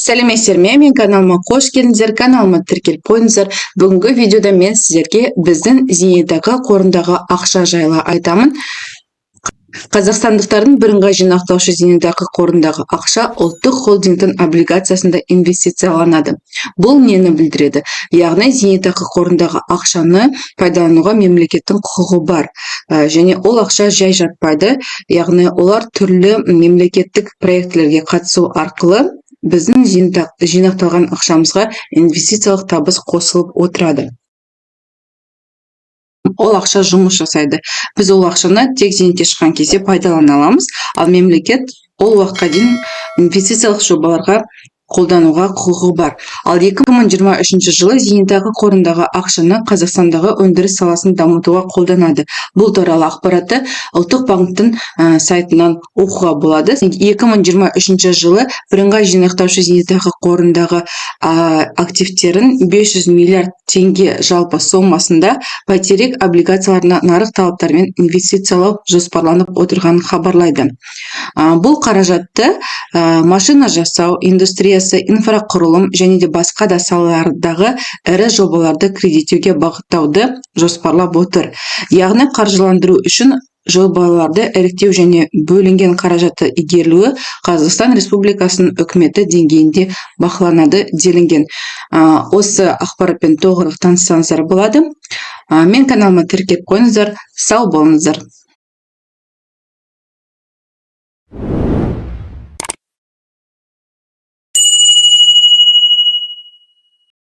Сәлеметсіздер ме? Менің каналыма қош келдіңіздер! Каналыма тіркеліп қойыңыздар. Бүгінгі видеода мен сіздерге біздің зейнетақы қорындағы ақша жайлы айтамын. Қазақстандықтардың бірыңғай жинақтаушы зейнетақы қорындағы ақша ұлттық холдингтің облигациясында инвестицияланады. Бұл нені білдіреді? Яғни зейнетақы қорындағы ақшаны пайдалануға мемлекеттің құқығы бар және ол ақша жай жатпайды, яғни олар түрлі мемлекеттік проектілерге қатысу арқылы біздің жинақталған ақшамызға инвестициялық табыс қосылып отырады. Ол ақша жұмыс жасайды. Біз ол ақшаны тек зейнетке шыққан кезде пайдалана аламыз, ал мемлекет ол уақытқа дейін инвестициялық жобаларға қолдануға құқығы бар. Ал 2023 жылы зейнетақы қорындағы ақшаны Қазақстандағы өндіріс саласын дамытуға қолданады. Бұл туралы ақпаратты Ұлттық банктің сайтынан оқуға болады. 2023 жылы бірыңғай жинақтаушы зейнетақы қорындағы активтерін 500 миллиард теңге жалпы сомасында Бәйтерек облигацияларына нарық талаптарымен инвестициялау жоспарланып отырғанын хабарлайды. Бұл қаражатты машина жасау индустриясы, инфрақұрылым және де басқа да салалардағы ірі жобаларды кредиттеуге бағыттауды жоспарлап отыр. Яғни қаржыландыру үшін жобаларды іріктеу және бөлінген қаражатты игерілуі Қазақстан Республикасының үкіметі деңгейінде бақыланады делінген. Осы ақпаратпен толығырақ таныссаңыздар болады. Мен каналыма тіркеліп қойыңыздар. Сау болыңыздар!